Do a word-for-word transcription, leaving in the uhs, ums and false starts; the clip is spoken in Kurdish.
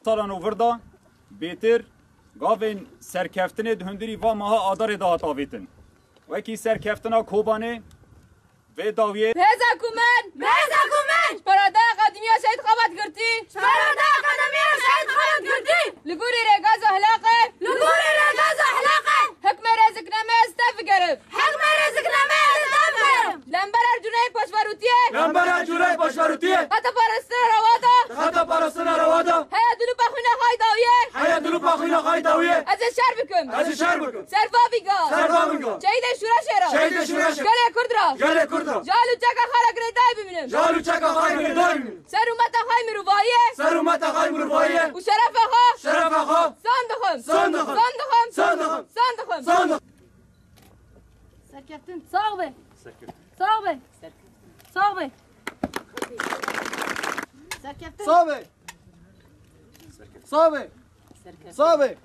Sala nû vir de bêtir gavên serkeftinê di hundirî va meha Adarê de hat avêtin. Wekî serkeftina Kobanê, vê dawiyê. Hêza ku min! Hêza ku min! Ji perada Akademiya Şehîd Xebat Girtî! Ji perada Akademiya Şehîd Xebat Girtî! Li gorî rêgaza hilaqê! Li gorî rêgaza hilaqê! Hikmê rêziknameyê ez tev bigerim! Hikmê rêziknameyê ez tev bigerim! Li hember her cûreyê paşverûtiyê! Li hember her cûreyê paşverûtiyê! Xeta parastina rewa de! Xeta parastina rewa de! Heya dil û pexwîna xay dawiyê! Heya dil û pexwîna xay dawiyê! Ez ê şer bikim! Ez ê şer bikim! Ser va vîga! Ser va vîga! Şehîdê şûreşê re! Şehîdê şûreşê re! Gelê Kurd re! Gelê Kurd re! Ji hal û çeka xwe re girêdayî bimînim! Ji hal û çeka xwe re girêdayî bimînim! Ser û meta xwe yê mirovahiyê! Ser û meta xwe yê mirovahiyê! Û şerefa xwe! Şerefa xwe! Son dixwim! Son dixwim! Son dixwim! Son dixwim! Son dixwim! Son dixwim! Serkeftin. Sağ be. Sağ be. Sağ be. Serkeftin. Sağ be. Sağ be. Sağ be.